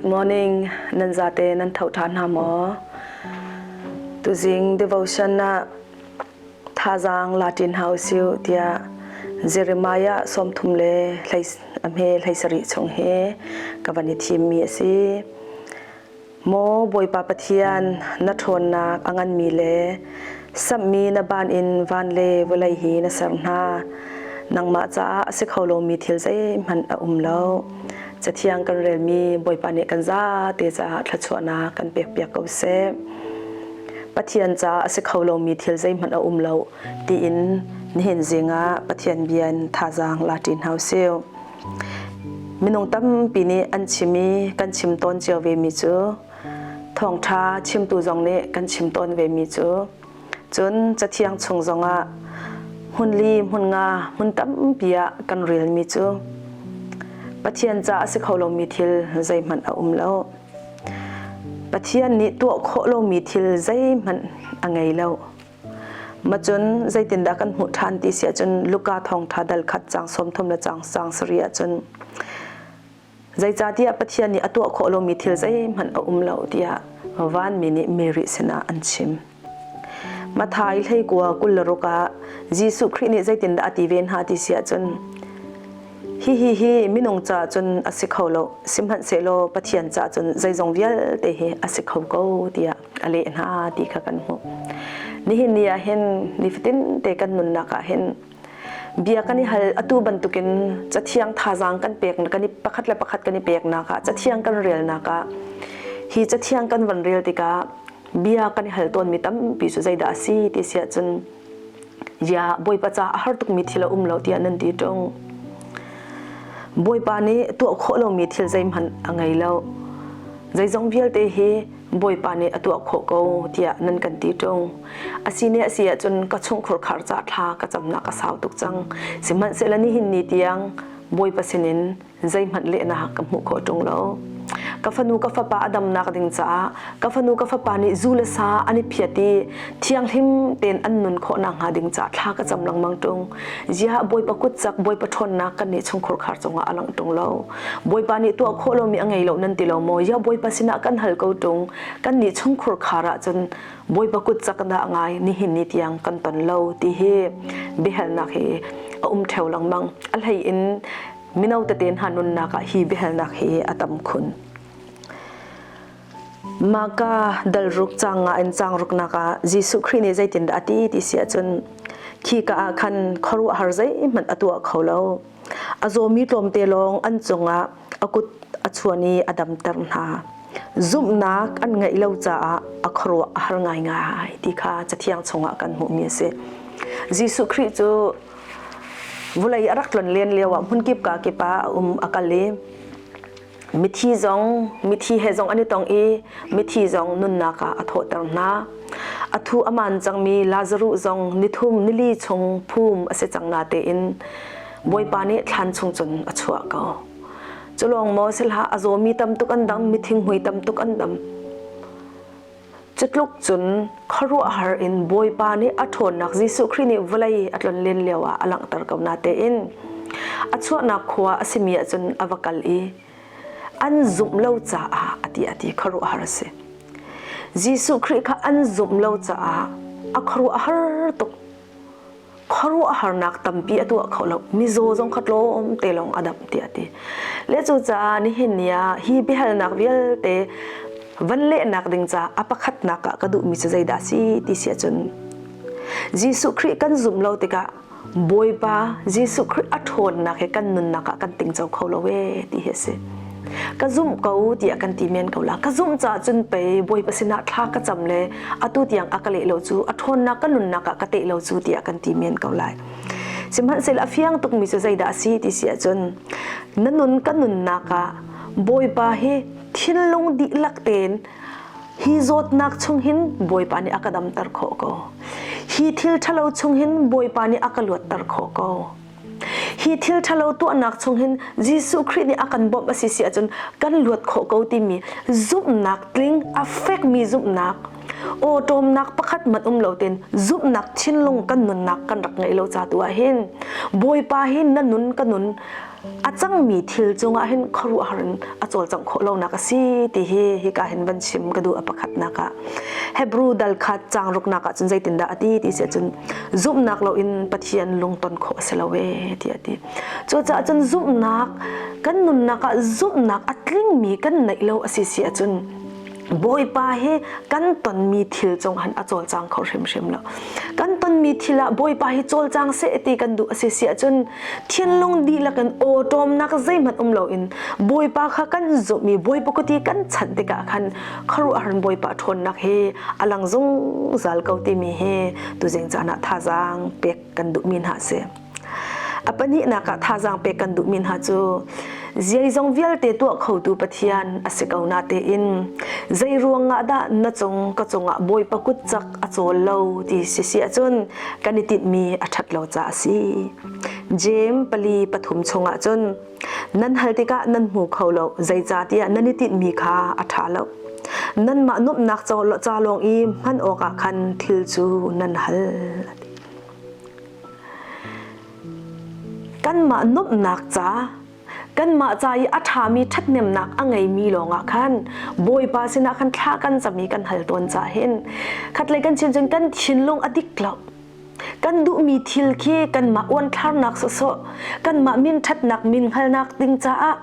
Good morning. Nan zate nan tho ṭha hna maw? Tuzing devotion ah thazaang Latin house u tiah Jeremiah 30 le hlei a hme hlei sarih chung hi ka van i thimmi a si. Maw Bawipa Pathian, na ṭhawnnak a nganmi le samhmi na baan in van le vawlei hi na ser hna. Nangmah caah a si kho lomi thil zeihmanh a um lo. Cathiang kan relmi Bawipa nih kan zate caah thluachuahnak kan pekpiak ko seh. Pathian caah a si kho lomi thil zeihmanh a um lo tiin nihin zing ah Pathian bia in thazaang la ṭi hna usih. Minung tampi nih an chim i kan chim tawn cio vemi cu thawngṭha chimtu zong nih kan chim tawn vemi cu cun Cathiang chung zongah hmun li hmun nga hmun tampi ah kan relmi cu Pathian ca a si kho lomi thil zeihmanh a um lo. Pathian nih tuah khawh lomi thil zeihmanh a ngei lo. Macun zeitindah kan hmuh ṭhan ti si ahcun Luka thawngṭha dal khat caang 30 le caang caang sarih ahcun zeicahtiah Pathian nih a tuah khawh lomi thil zeihmanh a um lo tiah vanmi nih Mary sinah an chim. Matthai hleikua 26 ah Jesuh Khrih nih zeitindah a ti ve hna ti si ahcun hihi hi minung caah cun a si kho lo sihmanhsehlaw Pathian caah cun zeizong vialte hi a si kho ko tiah a leh hna ti kha kan hmuh. Nihin ni ah hin nifatin te kan nunnak ah hin bia kan i hal atu bantukin cathiang thazaang kan pek kan i pakhat le pakhat kan i peknak ah cathiang kan relnak ah hi cathiang kan van rel tikah bia kan i hal tawnmi tampi cu zeidah a si ti si ahcun Ya Bawipa ca a har tukmi thil a um lo tiah nan ti ṭung. Bawipa nih tuah khawh lomi thil zeihmanh a ngei lo. Zeizong vialte hi Bawipa nih a tuah khawh ko tiah nan kan ti ṭung. Asine a si ahcun ka chungkhur khar ca thla ka camnak a sau tuk cang. Sihmanhsehlaw nihin ni tiang Bawipa sinin zeihmanh lehnak ka hmuh khawh ṭung lo. Ka fanu ka fapa a damnak ding caah ka fanu ka fapa nih zu le sa an i phiat i thianghlim tein an nun khawh nakhnga ding caah thla ka cam lengmang ṭung. Ziah Bawipa kut cak Bawipa ṭhawnnak kan nih chungkhur khar cungah a langh ṭung lo. Bawipa nih tuah khawh lomi a ngei lo nan ti lo maw? Ya Bawipa sinah kan hal ko ṭung. Kan nih chungkhur khar ahcun Bawipa kut cak dah ngai nihin ni tiang kan ton lo ti hi biahalnak hi a um ṭheo lengmang. A hlei in mino tete hna nunnak ah hi biahalnak hi a tam khun. Maka dalruk caang nga in caang ruknak ah Jesuh Khrih nih zeitindah a ti ti si ahcun khika ah khan khuaruahhar zeihmanh a tuah kho lo. A zawmi tlawmte lawng an cungah a kut a chuan i a damter hna. Zumhnak an ngeih lo caah a khuaruah a har ngaingai ti kha Cathiang chungah kan hmuhmi a si. Jesuh Khrih cu Vulei a rak tlon len lio ah hmunkip ka kip ah a um a kal i mithi zong mithi he zong an i tong i mithi zong nunnak ah a thawhter hna. A thu a maan cangmi Lazaruh zong nithum nili chung phum a si cang na tein Bawipa nih thlan chung cun a chuah ko. Culawng maw sihlah a zawmi tam tuk an dam, mithinghmui tam tuk an dam. Cutluk cun khuaruahhar in Bawipa nih a ṭhawnnak Jesuh Khrih nih vawlei a tlonlen lioah a langhter ko natein a chuahnak khua a simi ahcun a va kal i an zumh lo caah a ti a ti khuaruahhar a si. Jesuh Khrih kha an zumh lo caah a khuaruahhar tuk. Khuaruahharnak tampi a tuah kho lo. Mizaw zong kha tlawmte lawng a dam tiah a ti. Le cucaah nihin ni ah hi biahalnak vialte van lehnak ding caah a pakhatnak ah ka duhmi cu zeidah a si ti si ahcun Jesuh Khrih kan zumh lo tikah Bawipa Jesuh Khrih a ṭhawnnak he kan nunnak ah kan tingco kho lo ee ti hi a si. Ka zumh ko tiah kan ti men ko la. Ka zumh caah cun pei Bawipa sinah thla ka cam le atu tiang a ka leh lo cu a ṭhawnnak ka nunnak ah ka teh lo cu tiah kan ti men ko lai. Sihmanhsehlaw a fiang tukmi cu zeidah a si ti si ahcun na nun ka nunnak ah Bawipa hi thinlung dihlak tein hi zawtnak chung hin Bawipa nih a ka damter khawh ko. Hi thil ṭhalo chung hin Bawipa nih a ka luatter khawh ko. Hi thil ṭhalo tuahnak chung hin Jesuh Khrih nih a kan bawmh a si si ahcun kan luat khawh ko timi zumhnak tling a fekmi zumhnak awṭawmnak pakhat hmanh um lo tein zumhnak thinlung kan nunnak kan rak ngeih lo ca tu ah hin Bawipa hi na nun ka nun a. cangmi thil cungah hin khuaruahhar in a cawlcangh khawh lonak a si ti hi hika hin van chim ka duh a pakhatnak ah. Hebrew dal khat caang ruknak ah cun zeitindah a ti ti si ahcun zumhnak loin Pathian lungton khawh a si lo ee ti a ti. Cucaah cun zumhnak kan nunnak ah zumhnak a tlingmi kan neih lo a si si ahcun Bawipa hi kan tonmi thil cung han a cawlcang kho hrimhrim lo. Kan tonmi thil ah Bawipa hi cawlcang seh ti kan duh a si si ahcun thinlung dihlak in awṭawmnak zeihmanh um loin Bawipa kha kan zumh i Bawipa kuti kan chanh tikah khan khuaruahhar Bawipa ṭhawnnak hi a lang zungzal ko timi hi tuzing caan ah thazaang pek kan duhmi hna a si. A pahnihnak ah thazaang pek kan duhmi hna cu zeizong vialte tuah khotu Pathian a si ko natein zei ruangah dah na cung ka cungah Bawipa kut cak a cawl lo ti si si ahcun kan i tinhmi a ṭhat lo caah a si. Jeim pali pathum chungah cun nan hal tikah nan hmu kho lo zeicahtiah nan i tinhmi kha a ṭha lo. Nanmah nuamhnak ca lawng i hman awkah khan thil cu nan hal. Kanmah nuamhnak ca, kanmah ca i a ṭhami ṭhathnemnak a ngeimi lawngah khan Bawipa sinah khan thla kan cam i kan hal tawn caah hin khatlei kan chim cun kan thinlung a dik lo. Kan duhmi thil khi kanmah uanthlarnak sawsawh, kanmah min ṭhatnak min hngalnak ding caah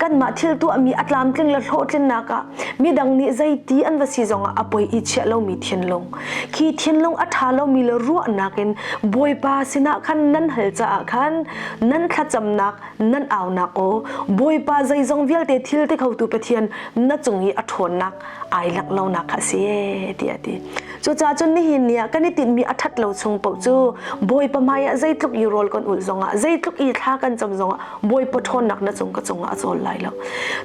kanmah thil tuahmi a tlamtling le hlawhtlinnak ah midang nih zeiti an va si zongah a poi i chiah lomi thinlung khi thinlung a ṭha lomi le ruahnak in Bawipa sinah khan nan hal caah khan nan thlacamnak nan aunak aw Bawipa zeizong vialte thil ti khotu Pathian na cung i a ṭhawnnak ai langh lonak kha a si tiah a ti. Cucaah cun nihin ni ah kan i tinhmi a ṭhat lo chung paoh cu Bawipa hmaiah zeitluk i rawl kan ulh zongah zeitluk i thla kan cam zongah Bawipa ṭhawnnak na cung ka cungah a cawl lai lo.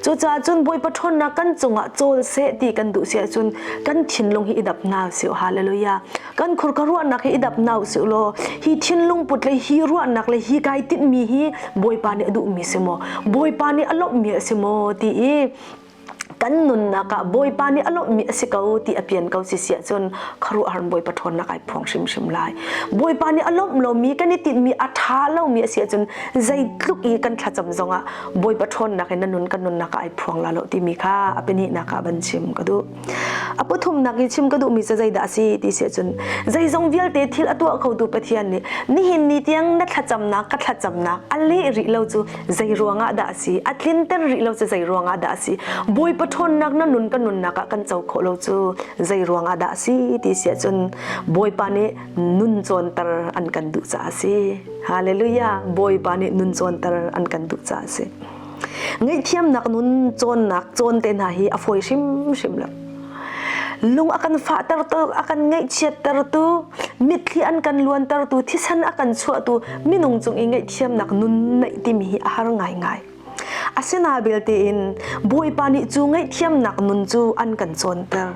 Cucaah cun Bawipa ṭhawnnak kan cungah cawl seh ti kan duh si ahcun kan thinlung hi i dap hna usih. Hallelujah. Kan khurka ruahnak hi i dap hna usih law hi thinlung put le hi ruahnak le hi kai tinhmi hi Bawipa nih a duhmi si maw? Bawipa nih a lawmhmi a si maw? ti i kan nunnak ah Bawipa nih a lawmhmi a si ko ti a pian ko si si ahcun khuaruahhar Bawipa ṭhawnnak ai phuang hrimhrim lai. Bawipa nih a lawmh lomi kan i tinhmi a ṭha lomi a si ahcun zeitluk i kan thlacam zongah Bawipa ṭhawnnak in na nun kan nunnak ah ai phuang la lo timi kha a pahnihnak ah van chim ka duh. A pathumnak i chim ka duhmi cu zeidah a si ti si ahcun zeizong vialte thil a tuah khotu Pathian nih nihin ni tiang na thlacamnak ka thlacamnak a leh rih lo cu zei ruangah dah a si a tlinter rih lo cu zei ruangah dah a si Bawipa ṭhawnnak na nun ka nunnak ah kan co khawh lo cu zei ruangah dah a si ti si ahcun Bawipa nih nun cawnter an kan duh caah a si Hallelujah Bawipa nih nun cawnter an kan duh caah a si Ngaihthiamnak nun cawnnak cawn te hna hi a fawi hrimhrim lo. Lung a kan fahtertu, a kan ngaihchiattertu, mitthli an kan luantertu, thisen a kan chuahtu minung cung i ngaihthiamnak nun neih timi hi a har ngaingai. Asina belte in Bawipa nih cu ngaihthiamnak nun cu an kan cawnter.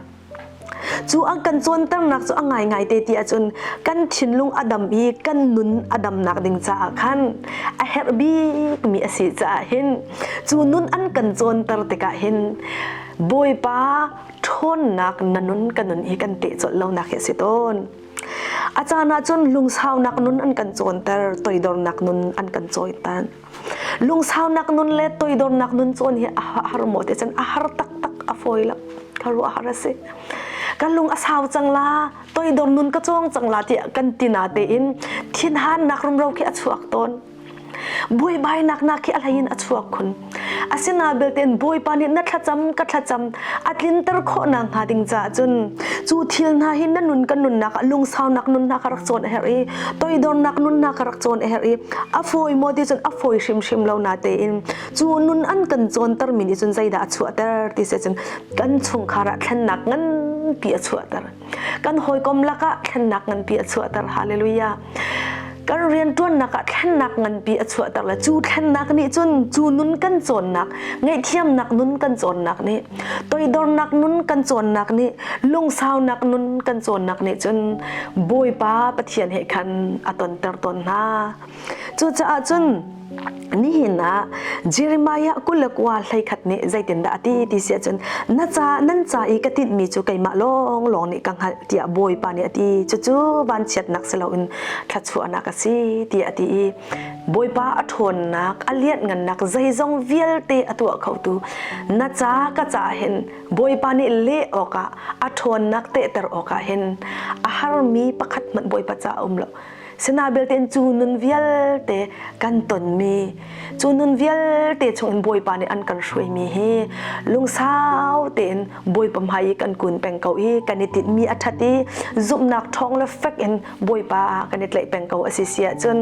Cu an kan cawnternak cu a ngaingai te ti ahcun kan thinlung a dam i kan nun a damnak ding caah khan a herh bikmi a si caah hin cu nun an kan cawnter tikah hin Bawipa ṭhawnnak na nun ka nun hi kan teh colh lonak hi a si tawn. A caan ahcun lungsaunak nun an kan cawnter, toidornak nun an kan cawnter. Lungsaunak nun le toidornak nun cawn hi a har maw ti cun a har taktak a fawi lo. Ka ruah har a si. Ka lung a sau cang la, toidor nun ka cawng cang la tiah kan ti na tein thinhannak rumro khi a chuak tawn. Buaibainak nak khi a hlei in a chuak khun. Asina belte in Bawipa nih na thlacam ka thlacam a tlinter khawh nak hnga ding caah cun cu thil hna hi na nun kan nunnak ah lungsaunak nun hna kha rak cawn a herh i toidornak nun hna kha rak cawn a herh i a fawi maw ti cun a fawi hrimhrim lo na tein cu nun an kan cawnter mi nih cun zeidah a chuahter ti si cun kan chungkhar ah thlennak nganpi a chuahter kan hawikom lakah thlennak nganpi a chuahter hallelujah kan rianṭuannak ah thlennak nganpi a chuahter le cu thlennak nih cun cu nun kan cawnnak ngaihthiamnak nun kan cawnnak nih toidornak nun kan cawnnak nih lungsaunak nun kan cawnnak nih cun Bawipa Pathian he khan a tonter tawn hna cucaah cun. Nihin ah Jeremiah 29 hleikhat nih zeitindah a ti ti si ahcun na ca nan ca i ka tinhmi cu keimah lawnglawng nih ka hngalh tiah Bawipa nih a ti. Cucu vanchiatnak si loin thluachuahnak a si tiah a ti i Bawipa a ṭhawnnak a lianhngannak zeizong vialte a tuah khotu na ca ka ca hin Bawipa nih leh awkah a ṭhawnnak tehter awkah hin a harmi pakhat hmanh Bawipa ca a um lo. Sina belte in cu nun vialte kan tonmi, cu nun vialte chungin Bawipa nih an kan hruaimi hi lungsau tein Bawipa hmai i kan kun peng ko i kan i tinhmi a ṭhat i zumhnak ṭhawng le fek in Bawipa kan i tlaih peng ko a si si ahcun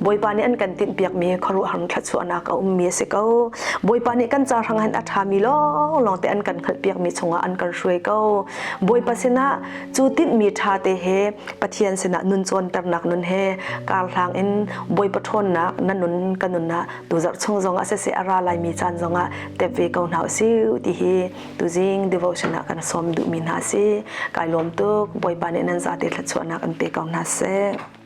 Bawipa nih an kan tinhpiakmi khuaruahhar thluachuahnak a ummi a si ko. Bawipa nih kan ca hrang hin a ṭhami lawnglawng te an kan hngalhpiakmi chungah an kan hruai ko. Bawipa sinah cu tinhmi ṭha te he Pathian sinah nun cawnternak nun he karhlang in Bawipa ṭhawnnak na nun ka nun ah tuzarh chung zongah siseh a ra laimi caan zongah tep ve ko hna usih ti hi tuzing devotion ah kan sawm duhmi hna si. Kai lawm tuk. Bawipa nih nan zate thluachuahnak an pe ko hna seh.